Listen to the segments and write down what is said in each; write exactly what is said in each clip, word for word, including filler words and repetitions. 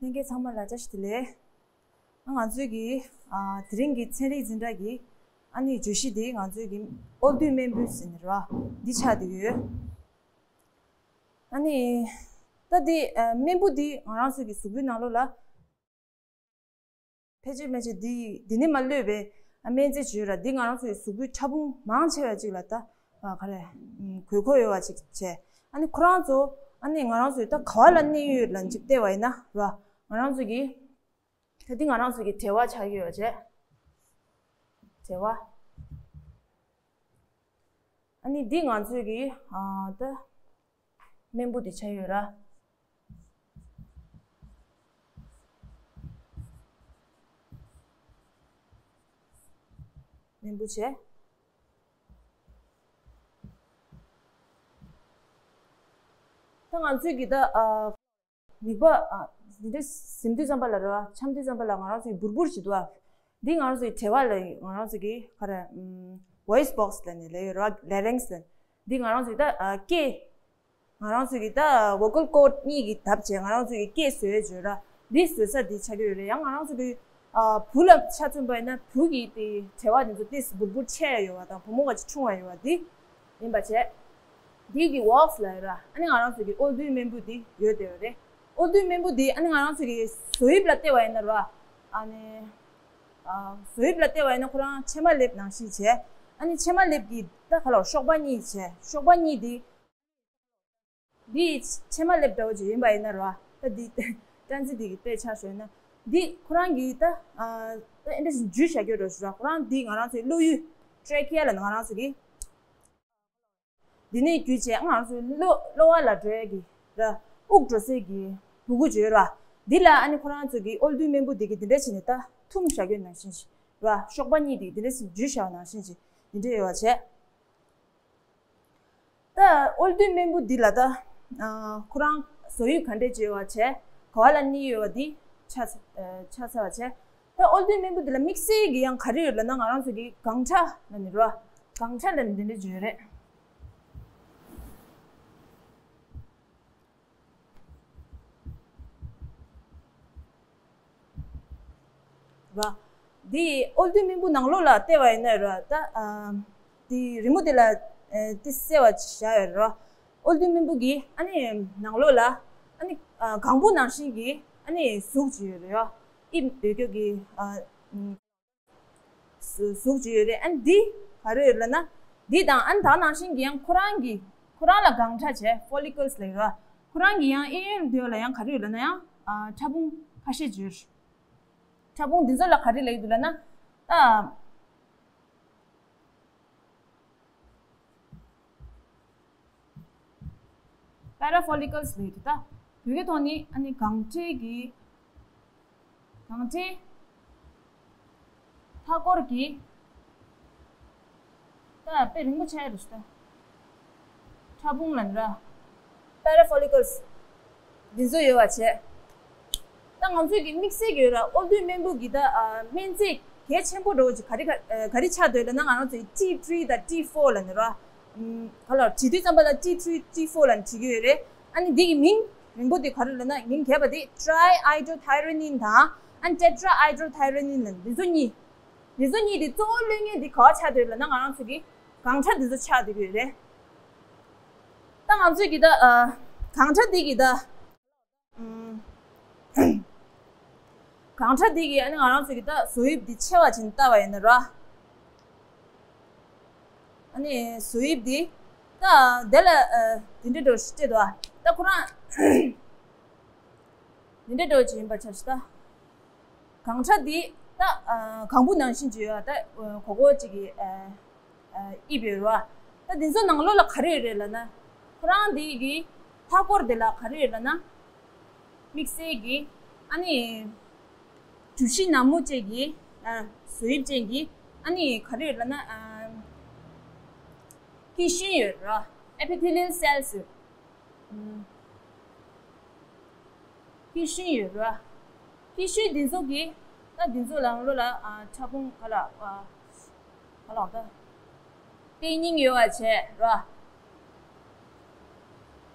ལྷན་རྒྱས་ཚང་མ་ལ་བཀྲ་ཤིས་བདེ་ལེགས། ང་ཚོའི་གི་ཨ་དེ་རིང་གི་ཚན་རིག་འཛིན་གྲྭ་གི་ཨ་ནི་བརྗོད་གཞི་དེ་ང་ཚོའི་གི་ཨོལ་རྡུལ་རྨེན་བུ་ཟེར་ནི་ར་འདི་ཆགས་བསྡད་ཡོད། ཨ་ནི་ད་དེ་ཨ་རྨེན་བུ་དེ་ང་རང་ཚོའི་གི་གཟུགས་པོའི་ནང་ལོགས་ལ། ཕལ་ཆེར་མན་ཆད་འདི་འདི་ནས་མར་གློད་པའི་སྨན་རྫས་བརྗོད་ར། འདི་ང་རང་ཚོའི་གཟུགས་པོའི་ཕྲ་ཕུང་མང་ཆེ་བ་ཅིག་ལ་ད་ག་རེ་དགོས་མཁོ་ཡོད་པ་ཅིག་བྱས། ཨ་ནི་ཁོ་རང་ཚོ་ཨ་ནི་ང་རང་ཚོའི་ད་ག་བ་ལ་གནས་ཡོད་ལ་ཅིག་བལྟས་པ་ཡིན་ན་ར། ང་རང་ཚོ་གི་ད་འདི་ང་རང་ཚོ་གི་དྲེལ་བ་ཆགས་ཀྱི་ཡོད་བྱས། དྲེལ་བ། ཨ་ནི་འདི་ང་ཚོས་ཀྱི་ཨ་ད་རྨེན་བུ་འདི་ཆགས་ཡོད་ར། རྨེན་བུ་བྱས། ད་ང་ཚོས་ཀྱི་ད་ཨ། མིད་པ། ཨ། འདི་འདྲ་ཟིན་དུས་ཙམ་པ་ལ་རེད་བ། འཆམ་དུས་ཙམ་པ་ལ་ང་རང་ཚོ་གི་འབུར་འབུར་ཞིག་འདུག་བ། འདི་ང་རང་ཚོ་གི་དྲེལ་བ་ལ་ང་རང་ཚོ་གི་ག་རེ། ཨམ། voice box ལབ་ནས་ལབ་ཡོད་རེད་བ། larynx ལབ། འདི་ང་རང་ཚོ་གི་ད་ཨ་སྐད། ང་རང་ཚོ་གི་ད་vocal cord གཉིས་ཀྱི་བརྡབ་བྱས་ང་རང་ཚོ་གི་སྐད་བཟོས་བརྗོད་ར། འདི་བཟོ་ས་འདི་ཆགས་ཀྱི་ཡོད་རེད། ཡང་ང་རང་ཚོ་གི་ཨ་བུ་ལ་ཆ་མཚོན་པ་ཡིན་ན་བུ་གི་དེ་དྲེལ་བ་འདི་ཚོ་ཏིས་འབུར་འབུར་ཆེ་ཡ་ཡོད་བ་དང་བུ་མོ་ག་ཅིག་ཆུང་བ་ཡོད་བ་འདི་ཡིན་པ་བྱས། འདི་གི་ཝོག་སི་ལབ་ཡོད་ར། ཨ་ནི་ང་རང་ཚོ་གི་ཨོལ་རྡུལ་རྨེན་བུ་འདི་ཡོད་བསྡད་ཡོད་རེད། ཨོལ་རྡུལ་རྨེན་བུ་འདི་ཨ་ནི་ང་རང་ཚོ་གི་བཟོ་དབྱིབས་ལ་བལྟས་པ་ཡིན་ན་ར། ཨ་ནི་ཨ་བཟོ་དབྱིབས་ལ་བལྟས་པ་ཡིན་ན་ཁོ་རང་ཕྱེ་མ་ལེབ་ནང་བཞིན་བྱས། ཨ་ནི་ཕྱེ་མ་ལེབ་ཀྱི་ད་ག་ལ་གཤོག་པ་གཉིས་བྱས། གཤོག་པ་གཉིས་འདི། འདི་ཕྱེ་མ་ལེབ་འདྲ་བོ་ཅིག་ཡིན་པ་ཡིན་ན་ར། ད་འདི་སྤྲང་རྩི་འདི་གི་དཔེ་ཆ་བཞག་ན། འདི་ཁོ་རང་གི་ད་ཨ་ད་ཨེ་འདྲ་ཞིག་འཇུས་བཞག་རྒྱུ་འདྲ་ཞིག་ར། ཁོ་རང་འདི་ང་རང་ཚོའི་གློ་ཡུ། ཊྲེ་ཁི་ཡ་ལ་ང་རང་ཚོ་གི། འདི་ནས་བརྒྱུད་བྱས་ང་རང་ཚོའི་གློ་གློ་བ་ལ་འགྲོ་ཡ་གི་ར། དབུགས་འགྲོ་སའི་གི་སྦུ་གུ་བརྗོད་ར། འདི་ལ་ཨ་ནི་ཁོ་རང་ཚོ་གི་ཨོལ་རྡུལ་རྨེན་བུ་འདི་གི་འདི་འདྲ་བྱས་ནས་ད་ཐུམ་བཞག་རྒྱུ་ནང་བཞིན་ཞིག་ར། གཤོག་པ་གཉིས་འདི་འདི་འདྲ་ཞིག་འཇུས་བཞག་པ་ནང་བཞིན་ཞིག་འདི་འདྲ་ཡོད་པ་བྱས། ད་ཨོལ་རྡུལ་རྨེན་བུ་འདི་ལ་ད་ཨ་ཁོ་རང་བཟོ་དབྱིབས་ག་འདྲས་བྱས་པ་བྱས། ག་བ་ལ་གནས་ཡོད་པ་འདི་ཆགས་ཨ་ཆགས་ཚར་བ་བྱས། ད་ཨོལ་རྡུལ་རྨེན་བུ་འདི་ལ་དམིགས་བསལ་གྱི་ཡང་ག་རེ་ཡོད་ལབ་ན་ང་རང་ཚོ་གི་གངས་ཁྲ་ལབ་ནི་ར། གངས་ཁྲ་ལབ་ནི་འདི་འདྲས་བརྗོད་རེད། ར། འདི་ཨོལ་རྡུལ་རྨེན་བུ་ནང་ལོགས་ལ་བལྟས་པ་ཡིན་ན་ར། ད་ཨ་འདི་རི་མོ་འདི་ལ་ཨ་འདི་གསལ་བ་བཞག་ཡོད་ར། ཨོལ་རྡུལ་རྨེན་བུ་གི་ཨ་ནི་ནང་ལོགས་ལ་ཨ་ནི་ཨ་གང་བུ་ནང་བཞིན་གྱི་ཨ་ནི་གཟུགས་ཅིག་ཡོད་རེད་ཡ། ཨི་འོད་སྐྱོ་གི་ཨ་གཟུགས་ཅིག་ཡོད་རེད། ཨ་ནི་འདི་ག་རེ་ཡོད་ལབ་ན། འདི་དང་ཨ་ནི་ད་ནང་བཞིན་གྱི་ཡང་ཁོ་རང་གི་ཁོ་རང་ལ་གངས་ཁྲ་བྱས་ཕོ་ལི་ཀལ་སི་ལབ་ཡོད་ར། ཁོ་རང་གི་ཡང་གཡས་གཡོན་དེ་ལ་ཡང་ག་རེ་ཡོད་ལབ་ན་ཡང་ཨ་ཕྲ་ཕུང་ཁ་ཤས་ཅིག་ཡོད་རེད། ཕྲ་ཕུང་འདི་ཚོ་ལ་ག་རེ་ལབ་ཀྱི་འདུག་ལབ་ན། ད་པེ་ར་ཕོ་ལི་ཀལ་སི་ལབ་ཀྱི་འདུག་ད་བོད་སྐད་ཐོག་ནི་ཨ་ནི་གངས་ཁྲའི་གི་གངས་ཁྲའི་མཐའ་སྐོར་གྱི། ད་དཔེ་རིང་པོ་ཆགས་ཡ་རེད་ཤག་ད། ཕྲ་ཕུང་ལབ་ནི་ར། པེ་ར་ཕོ་ལི་ཀལ་སི། འདི་ཚོ་ཡོད་པ་བྱས། ད་ང་ཚོས་ཀྱི་དམིགས་བསལ་གྱི་ཡོད་ར། ཨོལ་རྡུལ་རྨེན་བུ་གི་ད་ཨ་སྨན་རྫས་གལ་ཆེན་པོ་འདྲ་བོ་ཅིག་ག་རེ་ག་ཨ་ག་རེ་ཆགས་འདུག་ལབ་ན་ང་རང་ཚོའི་ཊི་ཐི་རི་དང་ཊི་ཕོར་ལབ་ནི་ར། ཨམ་ག་ལ་བྲིས་དུས་ཙམ་པ་ལ་ཊི་ཐི་རི་ཊི་ཕོར་ལབ་ནི་བྲིས་ཀྱི་ཡོད་རེད། ཨ་ནི་འདི་གི་མིང་རིང་པོ་དེ་ག་རེ་ལབ་ན་མིང་རྒྱས་པ་དེ་ཊི་རའི་ཧའི་ཌྲོ་ཐའི་རོ་ནིན་དང་ཨ་ནི་ཊེ་ཊྲ་ཧའི་ཌྲོ་ཐའི་རོ་ནིན་ལབ་ནི་འདི་ཚོ་གཉིས། འདི་ཚོ་གཉིས་དེ་གཙོ་བོ་གློད་མཁན་དེ་ག་བ་ཆགས་འདུག་ལབ་ན་ང་རང་ཚོ་གི་གངས་ཁྲ་འདི་ཚོ་ཆགས་འདུག་གི་རེད། ད་ང་ཚོས་གི་ད་ཨ་གངས་ཁྲ་འདི་གི་ད་ཨམ་གངས་ཁྲ་འདི་གི་ཨ་ནི་ང་རང་ཚོ་གི་ད་བཟོ་དབྱིབས་འདི་ཕྱེ་བ་ཅིག་བལྟས་པ་ཡིན་ན་ར། ཨ་ནི་བཟོ་དབྱིབས་འདི་ད་དེ་ལ་ཨ་འདི་འདྲ་འདྲ་བོ་ཞིག་སྤྲད་འདུག་ད་ཁོ་རང་འདི་འདྲ་འདྲ་བོ་ཅིག་ཡིན་པ་ཆ་བཞག་ད། གངས་ཁྲ་འདི་ད་ཨ་གང་བུ་ནང་བཞིན་ཅིག་ཡོད་ད། ཨ་གོ་གོ་ཅིག་གི་ཨ་ཨ་དབྱིབས་ཡོད་རེད་བ། ད་འདི་ཚོ་ནང་ལོགས་ལ་ག་རེ་ཡོད་རེད་ལབ་ན། ཁོ་རང་འདི་གི་མཐའ་སྐོར་འདི་ལ་ག་རེ་ཡོད་ལབ་ན། དམིགས་བསལ་གྱི་ཨ་ནི་གྲུ་བཞི་ནག་མོ་ཅན་གྱི་ཨ་བཟོ་དབྱིབས་ཅན་གྱི་ཨ་ནི་ག་རེ་ཡོད་ལབ་ན། ཨ་སྐྱི་ཤུན་ཡོད་རེད་བ། Epithelial cells ཡོད། ཨ་སྐྱི་ཤུན་ཡོད་རེད་བ། སྐྱི་ཤུན་འདི་ཚོ་གི་ད་འདི་ཚོ་ནང་ལོགས་ལ་ཨ་ཕྲ་ཕུང་ག་ལ་ཨ་ག་ལ་ད་ལྟེ་སྙིང་ཡོད་པ་བྱས་རེད་བ།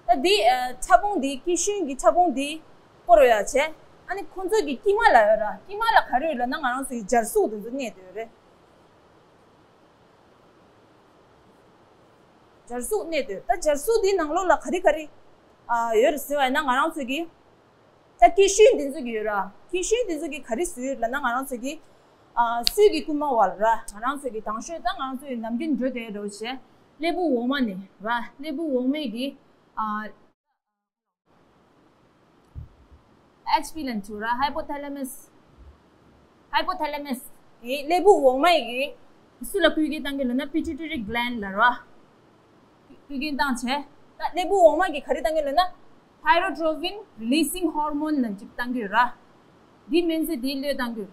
ད་འདི་ཨ་ཕྲ་ཕུང་འདི་སྐྱི་ཤུན་གྱི་ཕྲ་ཕུང་འདི་སྐོར་ཡོད་པ་བྱས། ཨ་ནི་ཁོང་ཚོ་གི་དཀྱིལ་མ་ལ་ཡོད་ར། དཀྱིལ་མ་ལ་ག་རེ་ཡོད་ལབ་ན་ང་རང་ཚོ་གི་སྦྱར་གཟུགས་དེ་ཚོ་གནས་བསྡད་ཡོད་རེད། སྦྱར་གཟུགས་གནས་བསྡད་ཡོད། ད་སྦྱར་གཟུགས་འདི་ནང་ལོགས་ལ་ག་རེ་ག་རེ་ཨ་ཡོད་རེད་ཟེར་བ་ཡིན་ན་ང་རང་ཚོ་གི་ད་སྐྱེ་ཤུལ་འདི་ཚོ་གི་ཡོད་ར། སྐྱེ་ཤུལ་འདི་ཚོ་གི་ག་རེ་བཟོས་ཡོད་ལབ་ན་ང་རང་ཚོ་གི་ཨ་སུས་གི་རྐུན་མ་བ་ལ་ར། ང་རང་ཚོ་གི་དང་ཤོས་ད་ང་རང་ཚོ་གི་ནམ་རྒྱུན་འགྲོ་བསྡད་ཡོད་རེད་བྱས། སླེ་པོ་འོག་མ་ནས་ར། སླེ་པོ་འོག་མའི་གི་ཨ་ཨེཆ་པི་ལབ་འདུག་ར། ཧའི་པོ་ཐེ་ལེ་མས། ཧའི་པོ་ཐེ་ལེ་མས་ཨེ་སླེ་པོ་འོག་མའི་གི་སུ་ལ་བསྐུལ་སྐྱོན་བཏང་གི་ལབ་ན་པི་ཊུ་ཊི་རི་གི་ལེན་ཌི་ལ་ར། བསྐུལ་སྐྱོན་བཏང་བྱས། ད་སླེ་པོ་འོག་མ་གི་ག་རེ་བཏང་གི་ལབ་ན་ཐའི་རོ་ཊོ་ཕིན་རི་ལི་སིང་ཧོར་མོན་ལབ་ཅིག་བཏང་གི་ར། འདི་སྨན་རྫས་འདི་གློད་བཏང་གི།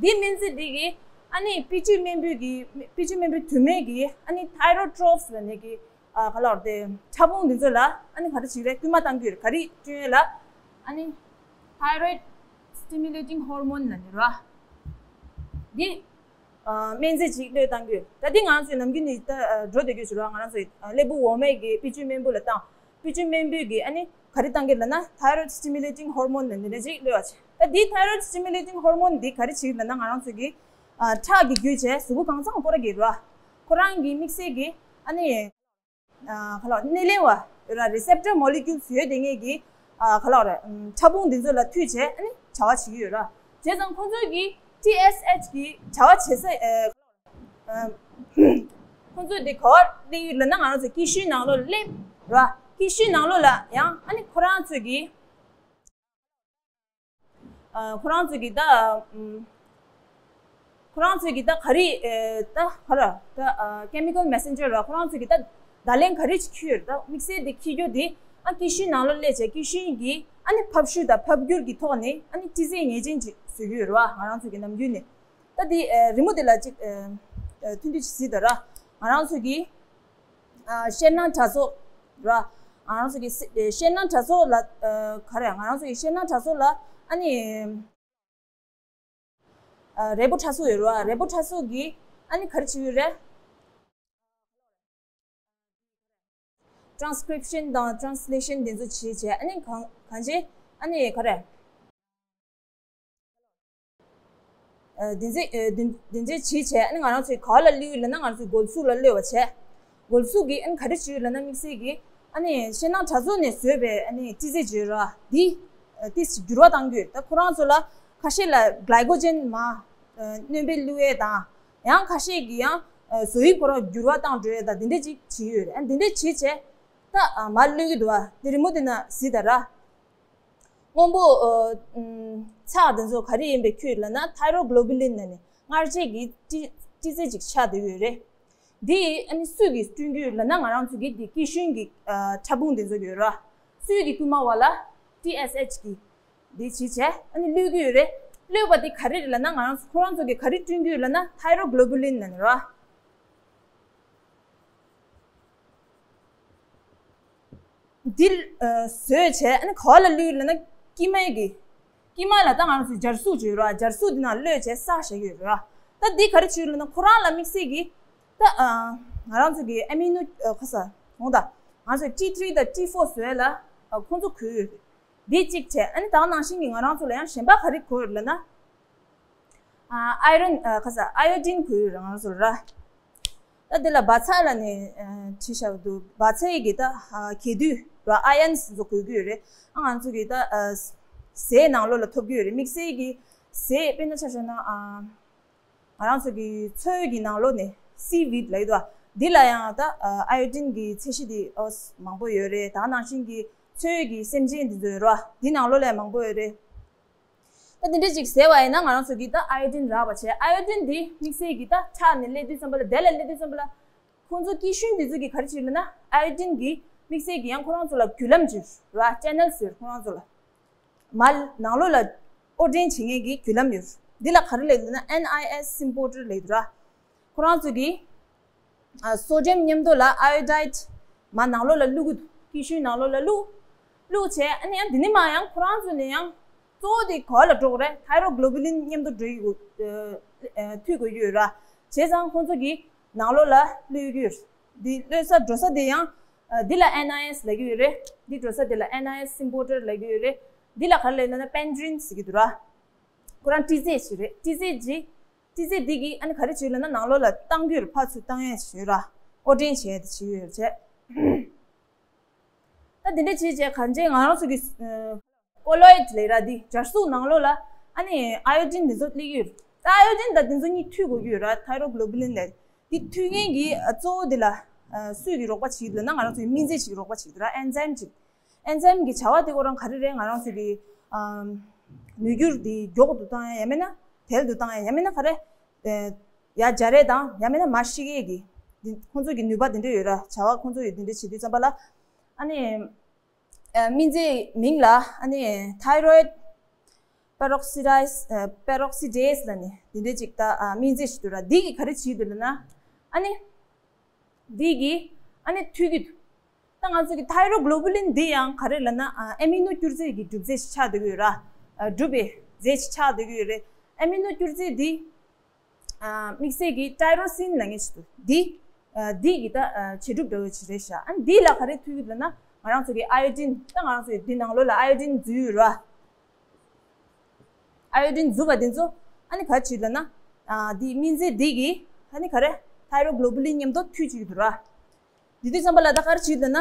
འདི་སྨན་རྫས་འདི་གི་ཨ་ནི་པི་ཅི་སྨན་བུ་གི་པི་ཅི་སྨན་བུ་དུ་མའི་གི་ཨ་ནི་ཐའི་རོ་ཊོ་ཕིན་ཟེར་ནས་གི་ཨ་ག་ལབ་དེ་ཕྲ་ཕུང་འདི་ཚོ་ལ་ཨ་ནི་ག་རེ་བྱེད་རེད། སྐུལ་མ་བཏང་གི་ཡོད་རེད། ག་རེ་སྐྲུན་ཡས་ལ་ཨ་ནི་ཐའི་རོ་ཌི་སི་ཊི་མུ་ལེ་ཊིང་ཧོར་མོན་ལབ་ནི་ར། འདི་ཨ་སྨན་རྫས་ཅིག་གློད་བཏང་གི་ཡོད། ད་འདི་ང་རང་ཚོའི་ནམ་རྒྱུན་ནས་ད་ཨ་འགྲོ་བསྡད་ཀྱི་ཡོད་ར། ང་རང་ཚོའི་ཨ་སླེ་པོ་འོག་མའི་གི་པི་ཅི་སྨན་བུ་ལ་བཏང་། པི་ཅི་སྨན་བུ་གི་ཨ་ནི་ག་རེ་བཏང་གི་ལབ་ན་ཐའི་རོ་ཌི་སི་ཊི་མུ་ལེ་ཊིང་ཧོར་མོན་ལབ་ནི་རེ་ཅིག་གློད་པ་བྱས། ད་འདི་ཐའི་རོ་ཌི་སི་ཊི་མུ་ལེ་ཊིང་ཧོར་མོན་འདི་ག་རེ་བྱེད་ལབ་ན་ང་རང་ཚོ་གི་ཨ་ཁྲག་གི་བརྒྱུད་བྱས་གཟུགས་པོ་གང་ཚང་སྐོར་གི་ར། ཁོ་རང་གི་དམིགས་བསལ་གི་ཨ་ནི་ཨ་ག་ལབ་སྣེ་ལེན་པ་ར། རི་སེབ་ཊར་མོ་ལེ་ཀུལ་ཡོད་དེ་ངེས་ཀྱི་ཨ་ག་ལབ་ར་ཕྲ་ཕུང་འདི་ཚོ་ལ་མཐུད་བྱས་ཨ་ནི་བྱ་བ་བྱེད་ཀྱི་ཡོད་ར། བྱས་ཙང་ཁོང་ཚོ་གི་ཊི་ཨེས་ཨེཆ་གི་བྱ་བ་བྱེད་ས་ཨ་ཁོང་ཚོ་འདི་ག་པར་སླེབས་ཡོད་ལབ་ན་ང་རང་ཚོ་སྐྱེ་ཤུལ་ནང་ལོགས་ལ་སླེབས་ར། སྐྱེ་ཤུལ་ནང་ལོགས་ལ་ཡང་ཨ་ནི་ཁོ་རང་ཚོ་གི་ཨ་ཁོ་རང་ཚོ་གི་ད་ཨམ་ཁོ་རང་ཚོ་གི་ད་ག་རེ་ཨེ་ད་ག་རེ་ད་ཨ་ཀེ་མི་ཀལ་མེ་སེན་ཇར་ར། ཁོ་རང་ཚོ་གི་ད་བརྡ་ལན་ག་རེ་ཅིག་འཁྱེར་ཡོད་རེད། ད་དམིགས་བསལ་དེ་འཁྱེར་རྒྱུ་དེ་ཨ་སྐྱེ་ཤུལ་ནང་ལོགས་སླེབས་བྱས་སྐྱེ་ཤུལ་གྱི་ཨ་ནི་ཕབ་ཤུགས་དང་ཕབ་བསྒྱུར་གྱི་ཐོག་ནས་ཨ་ནི་སྤྲི་རྫས་ངེས་ཅན་ཅིག་བཟོ་གི་ཡོད་རེད་བ། ང་རང་ཚོ་གི་ནམ་རྒྱུན་ནས། ད་འདི་ཨེ་རི་མོ་འདི་ལ་ཅིག་ཨེ་ཨེ་ཐུང་ཐུང་ཅིག་གཟིགས་དང་ར། ང་རང་ཚོ་གི་ཨ་ཤེལ་ནང་དྲ་ཚོགས་ར། ང་རང་ཚོ་གི་སི་ཨེ་ཤེལ་ནང་དྲ་ཚོགས་ལ་ཨ་ག་རེ་ང་རང་ཚོ་གི་ཤེལ་ནང་དྲ་ཚོགས་ལ་ཨ་ནི་ཨ་རེ་བོ་དྲ་ཚོགས་ཡོད་རེད་བ། རེ་བོ་དྲ་ཚོགས་ཀྱི་ཨ་ནི་ག་རེ་བྱེད་ཡོད་རེད། ཊ་རན་སི་ཀི་རིབ་ཤན་དང་ཊ་རན་སི་ལེ་ཤན་དེ་ཚོ་བྱས་བྱས་ཨ་ནི་གང་གང་བྱས་ཨ་ནི་ག་རེ། ཨ་དེ་འདྲ་ཨ་དེ་དེ་འདྲ་བྱས་བྱས་ཨ་ནི་ང་རང་ཚོའི་ག་པར་ལ་གློད་ཡོད་ལབ་ན་ང་རང་ཚོའི་སྒོ་ཟོག་ལ་གློད་པ་བྱས། སྒོ་ཟོག་གིས་ཨ་ནི་ག་རེ་བྱེད་ཡོད་ལབ་ན་དམིགས་བསལ་གྱིས་ཨ་ནི་ཤེལ་ནང་དྲ་ཚོགས་ནས་བཟོས་པའི་ཨ་ནི་སྤྲི་རྫས་བརྗོད་ར་འདི་ཨ་ཏིས་འགྱུར་བ་གཏང་གི་ཡོད། ད་ཁོ་རང་ཚོ་ལ་ཁ་ཤས་ལ་གི་ལའི་ཀོ་ཇེན་མ་ཨ་སྣོན་པ་བླུགས་ཡས་དང་། ཡང་ཁ་ཤས་ཀྱིས་ཡང་ཨ་བཟོ་དབྱིབས་ཁོ་རང་འགྱུར་བ་བཏང་འགྲོ་ཡས་དང་འདི་འདྲ་ཅིག་བྱེད་ཀྱི་ཡོད་རེད། ཨ་འདི་འདྲ་བྱེད་བྱས་ད་ཨ་མར་གློད་ཀྱི་འདུག་བ། འདི་རི་མོ་འདི་ན་གཟིགས་དང་ར། སྔོན་པོ་ཨ་ཨམ་ཚགས་དེ་ཚོ་ག་རེ་ཡིན་པའི་ཁྱོད་ལབ་ན་ཐའི་རོ་གྷི་ལོ་བུ་ལིན་ལབ་ནས་མངར་ཆའི་གི་སྤྲི་སྤྲི་རྫས་ཅིག་ཆགས་བསྡད་ཡོད་རེད། འདི་ཨ་ནི་སུས་གིས་བསྐྲུན་གྱི་ཡོད་ལབ་ན་ང་རང་ཚོ་གི་འདི་སྐྱེ་ཤུན་གྱི་ཨ་ཕྲ་ཕུང་དེ་ཚོ་ཡོད་ར། སུས་གིས་བསྐུལ་མ་བ་ལ་ཊི་ཨེས་ཨེཆ་གིས་འདི་བྱས་བྱས་ཨ་ནི་གློད་ཀྱི་ཡོད་རེད། གློད་པ་འདི་ག་རེ་རེད་ལབ་ན་ང་རང་ཚོ་ཁོ་རང་ཚོ་གིས་ག་རེ་བསྐྲུན་གྱི་ཡོད་ལབ་ན་ཐའི་རོ་གྷི་ལོ་བུ་ལིན་ལབ་ནས་ར། འདི་ཨ་བཟོས་བྱས་ཨ་ནི་ག་པར་ལ་གློད་ལབ་ན་དཀྱིལ་མའི་གི་དཀྱིལ་མ་ལ་ད་ང་རང་ཚོའི་སྦྱར་གཟུགས་བརྗོད་ར། སྦྱར་གཟུགས་འདི་ནང་གློད་བྱས་བསགས་བཞག་གི་ཡོད་ར། ད་འདི་ག་རེ་བྱེད་ལབ་ན་ཁོ་རང་ལ་དམིགས་བསལ་གྱི་ད་ཨ་ང་རང་ཚོ་གི་ཨ་མི་ནོ་ཨ་ཁ་ས་འོང་ད་ང་ཚོའི་ཊི་ཐི་རི་དང་ཊི་ཕོར་བཟོས་ལ་ཨ་ཁོང་ཚོ་གོ་ཡོད་རེད། འདི་གཅིག་བྱས་ཨ་ནི་ད་ནང་བཞིན་གྱི་ང་རང་ཚོ་ལ་ཡང་གཞན་པ་ག་རེ་གོ་ཡོད་ལབ་ན། ཨ་ཨའི་རོན་ཨ་ཁ་ས་ཨའི་ཡོ་ཌིན་གོ་ཡོད་རེད་ང་རང་ཚོ་ལ་ར། ད་འདི་ལ་བ་ཚྭ་ལབ་ནས་ཨ་བྲིས་བཞག་འདུག་བ་ཚྭ་ཡི་གི་ད་ཨ་གས་དུད་ར་ཨའི་ཡོན་སི་ཚོ་གོ་གི་ཡོད་རེད། ཨ་ང་ཚོ་གི་ད་ཨ་ཟས་ནང་ལོགས་ལ་ཐོབ་གི་ཡོད་རེད། དམིགས་བསལ་གྱི་ཟས་དཔེར་ན་ཆ་བཞག་ན་ཨ་ང་རང་ཚོ་གི་མཚོ་གི་ནང་ལོགས་ནས་སི་ཝིད་ལབ་ཡོད་དོ། འདི་ལ་ཡང་ད་ཨ་ཨའི་ཡོ་ཌིན་གྱི་ཚད་གཞི་དེ་ཨོ་མང་པོ་ཡོད་རེད། ད་ནང་བཞིན་གྱི་མཚོ་གི་སེམས་ཅན་དེ་ཚོ་ཡོད་རེད་བ། འདི་ནང་ལོགས་ལ་ཡང་མང་པོ་ཡོད་རེད། ད་དེ་འདྲ་ཅིག་ཟས་པ་ཡིན་ན་ང་རང་ཚོ་གིས་ད་ཨའི་ཡོ་ཌིན་རག་པ་བྱས། ཨའི་ཡོ་ཌིན་འདི་དམིགས་བསལ་གྱི་ད་ཁྲག་ནས་སླེབས་དུས་ཙམ་པ་ལ་དེ་ལ་སླེབས་དུས་ཙམ་པ་ལ་ཁོང་ཚོ་སྐྱེ་ཤུན་འདི་ཚོ་གིས་ག་རེ་བྱེད་ལབ་ན་ཨའི་ཡོ་ཌིན་གྱིས་དམིགས་བསལ་གྱི་ཡང་ཁོ་རང་ཚོ་ལ་བརྒྱུད་ལམ་བྱེད་ར། ཅེ་ནལ་ཟེར་ཁོ་རང་ཚོ་ལ་མར་ནང་ལོགས་ལ་དབོར་འདྲེན་བྱེད་མཁན་གྱི་བརྒྱུད་ལམ་ཡོད། འདི་ལ་ག་རེ་ལབ་ན་ཨེན་ཨའི་ཨེས་སིམ་པོར་ཊར་ལབ་ཡོད་ར། ཁོ་རང་ཚོ་གིས་ཨ་སོ་ཌི་ཡམ་མཉམ་དུ་ལ་ཨ་ཡོ་ཌའིཌ་མར་ནང་ལོགས་ལ་བླུག་གི་འདུག་སྐྱེ་ཤུན་ནང་ལོགས་ལ་བླུག་བླུག་བྱས་ཨ་ནི་ཡང་འདི་ནས་མར་ཡང་ཁོ་རང་ཚོ་ནས་ཡང་གཙོ་བོ་དེ་ག་པར་ལ་འགྲོ་དགོས་རེད། ཐའི་རོ་གྷི་ལོ་བུ་ལིན་མཉམ་དུ་འགྲོ་ཡི་ཡོད་ཨ་ཨ་མཐུད་དགོས་ཀྱི་ཡོད་ར། བྱས་ཙང་ཁོང་ཚོ་གིས་ནང་ལོགས་ལ་བླུག་གི་ཡོད། འདི་བླུག་ས་འགྲོ་ས་དེ་ཡང་ཨ་འདི་ལ་ཨེན་ཨའི་ཨེས་ལབ་ཀྱི་ཡོད་རེད། འདི་འགྲོ་ས་དེ་ལ་ཨེན་ཨའི་ཨེས་སིམ་པོར་ཊར་ལབ་ཀྱི་ཡོད་རེད། འདི་ལ་ག་རེ་ལབ་ན་པེན་ཌི་རིན་ཟེར་གྱི་འདུག་ར། ཁོ་རང་ཊི་ཟེར་ཞིག་རེད། ཊི་ཟེར་ཅིག་ཊི་ཟེར་འདི་གིས་ཨ་ནི་ག་རེ་བྱེད་ལབ་ན་ནང་ལོགས་ལ་བཏང་རྒྱུར་ཕར་ཚུར་བཏང་ཡས་བྱེད་ར། དབོར་འདྲེན་བྱས་ཏེ་བྱེད་ཡོད་བྱས། ད་འདི་འདྲ་བྱས་བྱས་གང་བྱས་ང་རང་ཚོ་གི་ཀོ་ལོ་ཡིད་ལབ་ར། འདི་སྦྱར་གཟུགས་ནང་ལོགས་ལ་ཨ་ནི་ཨའི་ཡོ་ཌིན་འདི་ཚོ་སླེབས་ཀྱི་ཡོད། ད་ཨའི་ཡོ་ཌིན་དང་འདི་ཚོ་གཉིས་མཐུད་དགོས་ཀྱི་ཡོད་ར། ཐའི་རོ་གྷི་ལོ་བྷུ་ལིན་ལབ། འདི་མཐུད་མཁན་གྱི་གཙོ་བོ་འདི་ལ་སུས་ཀྱིས་རོགས་པ་བྱེད་ཀྱི་འདུག་ལབ་ན་ང་རང་ཚོའི་སྨན་རྫས་ཅིག་རོགས་པ་བྱེད་ཀྱི་འདུག་ར། ཨེན་ཛའིམ་ཅིག་ཨེན་ཛའིམ་གྱི་བྱ་བ་དེ་ཁོ་རང་ག་རེ་རེད། ང་རང་ཚོ་གི་ཨམ་ནུས་འགྱུར་དེ་མགྱོགས་དུ་བཏང་ཡ། ཡང་མིན་ན་དལ་དུ་བཏང་ཡ། ཡང་མིན་ན་ག་རེ། ཨེ་ཡ་འཇའ་རེ་དང་ཡང་མིན་ན་མར་ཤི་ཡས་ཀྱི་འདི་ཁོང་ཚོ་གི་ནུས་པ་དེ་འདྲ་ཡོད་ར། བྱ་བ་ཁོང་ཚོ་ཡི་དེ་འདྲ་བྱེད་དུས་ཙམ་པ་ལ་ཨ་ནི་ཨ་སྨན་རྫས་མིང་ལ་ཨ་ནི་ཐའི་རོ་ཡིད་པེ་རོག་སི་ཌའི་སི་ཨ་པེ་རོག་སི་ཌེ་ཟི་ལབ་ནས་དེ་འདྲ་ཅིག་ད་ཨ་སྨན་རྫས་ཤིག་འདུག་ར། འདི་གིས་ག་རེ་བྱེད་ཀྱི་འདུག་ལབ་ན་ཨ་ནི། འདི་གིས་ཨ་ནི་མཐུད་ཀྱི་འདུག་ད་ང་ཚོ་གི་ཐའི་རོ་གྷི་ལོ་བྷུ་ལིན་འདི་ཡང་ག་རེ་ལབ་ན་ཨ་ཨ་མི་ནོ་སྐྱུར་རྫས་ཀྱི་གྲུབ་རྫས་ཤིག་ཆགས་བསྡད་ཀྱི་ཡོད་ར། ཨ་གྲུབ་པའི་རྫས་ཤིག་ཆགས་བསྡད་ཀྱི་ཡོད་རེད། ཨ་མི་ནོ་སྐྱུར་རྫས་འདི་ཨ་དམིགས་བསལ་གྱི་ཏའི་རོ་སིན་ལབ་མཁན་ཞིག་འདུག་འདི་ཨ་འདི་གི་ད་ཨ་བྱེད་སྒྲུབ་འདྲ་བོ་ཞིག་རེད་ཤག་ཨ་འདི་ལ་ག་རེ་མཐུད་ཀྱི་འདུག་ལབ་ན་ང་རང་ཚོ་གི་ཨའི་ཡོ་ཌིན། ད་ང་རང་ཚོ་གི་འདི་ནང་ལོགས་ལ་ཨའི་ཡོ་ཌིན་འཛུལ་ཡོད་ར། ཨའི་ཡོ་ཌིན་འཛུལ་བ་དེ་ཚོ་ཨ་ནི་ག་རེ་བྱེད་ལབ་ན། ཨ་འདི་སྨན་རྫས་འདི་གིས་ཨ་ནི་ག་རེ་ཐའི་རོ་གྷི་ལོ་བྷུ་ལིན་མཉམ་དུ་མཐུད་བྱེད་ཀྱི་འདུག་ར། འདི་དུས་ཙམ་པ་ལ་ད་ག་རེ་བྱེད་ལབ་ན།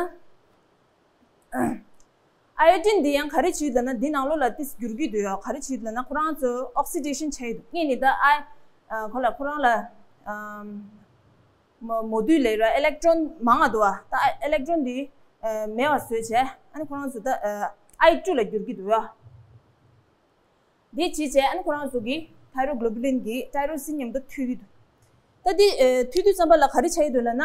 ཨའི་ཡོ་ཌིན་འདི་ཡང་ག་རེ་བྱེད་ལབ་ན་འདི་ནང་ལོགས་ལ་ཏིས་འགྱུར་གྱི་འདུག་ཡ། ག་རེ་བྱེད་ལབ་ན་ཁོ་རང་ཚོ་ཨོག་སི་ཌེ་ཤན་བྱས་ཡོད་འདུག་སྔོན་ནས་ད་ཨའི་ཨ་ཁོ་ལ་ཁོ་རང་ལ་ཨམ་མོ་མོ་དུས་ལས་ར་ཨི་ལེག་ཊོན་མང་ང་འདུག་བ། ད་ཨི་ལེག་ཊོན་འདི་ཨ་མེད་པ་བཟོས་བྱས་ཨ་ནི་ཁོ་རང་ཚོ་ད་ཨ་ཨའི་ཊུ་ལ་འགྱུར་གྱི་འདུག་ཡ། འདི་བྱས་བྱས་ཨ་ནི་ཁོ་རང་ཚོ་གི་ཐའི་རོ་གྷི་ལོ་བྷུ་ལིན་གྱི་ཏའི་རོ་སིན་མཉམ་དུ་མཐུད་ཀྱི་འདུག་ད་འདི་ཨ་མཐུད་དུས་ཙམ་པ་ལ་ག་རེ་བྱ་ཡི་འདུག་ལབ་ན།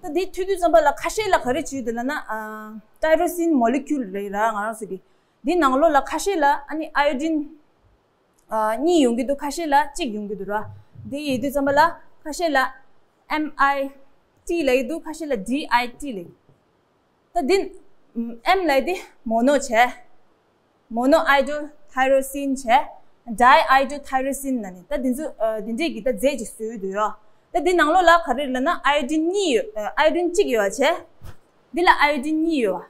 ད་འདི་མཐུད་དུས་ཙམ་པ་ལ་ཁ་ཤས་ལ་ག་རེ་བྱེད་ཀྱི་འདུག་ལབ་ན། ཨ་ཏའི་རོ་སིན་མོ་ལེ་ཀུལ་རེད་ར། ང་རང་ཚོ་གི་འདི་ནང་ལོགས་ལ་ཁ་ཤས་ལ་ཨ་ནི་ཨའི་ཡོ་ཌིན་ཨ་གཉིས་ཡོང་གི་འདུག་ཁ་ཤས་ལ་གཅིག་ཡོང་གི་འདུག་ར། འདི་ཡིན་དུས་ཙམ་པ་ལ་ཁ་ཤས་ལ་ཨེམ་ཨའི་ཊི་ལབ་ཀྱི་འདུག་ཁ་ཤས་ལ་ཌི་ཨའི་ཊི་ལབ་ཀྱི་འདུག་ད་འདི་ཨེམ་ལབ་དེ་མོ་ནོ་བྱས། མོ་ནོ་ཨའི་ཌོ་ཐའི་རོ་སིན་བྱས། ཌའི་ཨའི་ཌོ་ཐའི་རོ་སིན་ལབ་ནས་ད་འདི་ཚོ་ཨ་འདི་འདྲས་ཀྱི་ད་རྫས་ཅིག་བཟོས་ཡོད་འདུག་ཡ། ད་འདི་ནང་ལོགས་ལ་ག་རེ་ལབ་ན་ཨའི་ཡོ་ཌིན་གཉིས་ཡོད། ཨ་ཨའི་ཡོ་ཌིན་གཅིག་ཡོད་བྱས། འདི་ལ་ཨའི་ཡོ་ཌིན་གཉིས་ཡོད་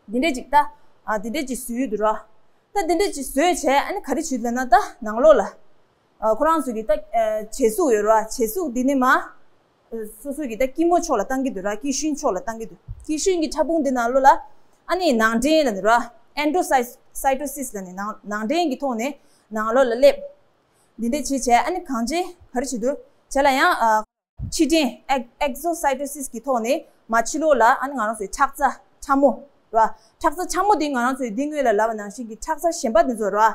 བ། འདི་འདྲས་ཅིག་ད་ཨ་འདི་འདྲས་ཅིག་བཟོས་ཡོད་འདུག་ར། ད་འདི་འདྲས་ཅིག་བཟོས་བྱས་ཨ་ནི་ག་རེ་བྱེད་ལབ་ན་ད་ནང་ལོགས་ལ་ཨ་ཁོ་རང་ཚོ་གི་ད་ཨ་བྱེ་གཟུགས་ཡོད་ར། བྱེ་གཟུགས་འདི་ནི་མ། སོ་སོ་གི་ད་སྐྱི་མོ་ཕྱོགས་ལ་བཏང་གི་འདུག་ར། སྐྱི་ཤུན་ཕྱོགས་ལ་བཏང་གི་འདུག་སྐྱི་ཤུན་གྱི་ཕྲ་ཕུང་འདི་ནང་ལོགས་ལ་ཨ་ནི་ནང་འདྲེན་ལབ་ནི་ར། ཨེན་ཌོ་སའི་སའི་ཊོ་སིས་ལབ་ནི་ནང་ནང་འདྲེན་གྱི་ཐོག་ནས་ནང་ལོགས་ལ་སླེབས། འདི་འདྲས་བྱས་བྱས་ཨ་ནི་གང་བྱས་ག་རེ་བྱེད་འདུག་བྱས་ལ་ཡང་ཨ་ཕྱི་འདྲེན་ཨེག་ཨེག་ཟོ་སའི་ཊོ་སིས་ཀྱི་ཐོག་ནས་མ་ཕྱི་ལོགས་ལ་ཨ་ནི་ང་རང་ཚོའི་ཁྲག་རྩ་ཕྲ་མོ་ར། ཁྲག་རྩ་ཕྲ་མོ་འདི་ང་རང་ཚོའི་འདི་སྔོན་ལ་ལབ་པ་ནང་བཞིན་གྱི་ཁྲག་རྩ་གཞན་པ་འདི་ཚོ་ར། ཨ་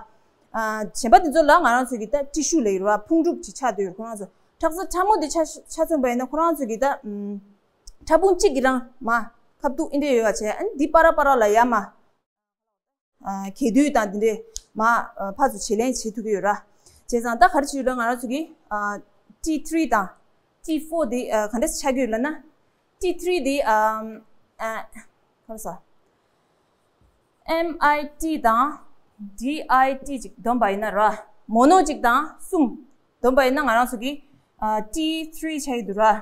གཞན་པ་འདི་ཚོ་ལ་ང་རང་ཚོ་གི་ད་ཊི་ཤུ་ལབ་ཡོད་རེད་བ། ཕུང་གྲུབ་ཅིག་ཆགས་བསྡད་ཡོད། ཁོ་རང་ཚོ་ཁྲག་རྩ་ཕྲ་མོ་འདི་ཆ་ཆ་མཚོན་པ་ཡིན་ན་ཁོ་རང་ཚོ་གི་ད་ཨམ་ཕྲ་ཕུང་གཅིག་གི་རང་མ་ཁ་ཐུག་ཨིན་འདྲ་ཡོད་བ་བྱས། ཨ་ནི་འདི་པ་ར་པ་ར་ལ་ཡ་མ་ཨ་གས་དུས་དང་འདི་འདྲས་མ་ཨ་ཕར་ཚུར་བྱེད་ལེན་བྱེད་ཐུབ་ཀྱི་ཡོད་ར། བྱས་ཙང་ད་ག་རེ་བྱེད་ཡོད་ར། ང་རང་ཚོ་གི་ཨ་ཊི་ཐི་རི་དང་ཊི་ཕོར་འདི་ཨ་ག་འདྲས་ཆགས་ཀྱི་ཡོད་ལབ་ན། ཊི་ཐི་རི་འདི་ཨམ་ཨ་ག་རེ་ཟ། ཨེམ་ཨའི་ཊི་དང་ཌི་ཨའི་ཊི་ཅིག་བསྡོམས་པ་ཡིན་ན་ར། མོ་ནོ་གཅིག་དང་གསུམ་བསྡོམས་པ་ཡིན་ན་ང་རང་ཚོ་གི་ཨ་ཊི་ཐི་རི་ཆགས་ཀྱི་འདུག་ར།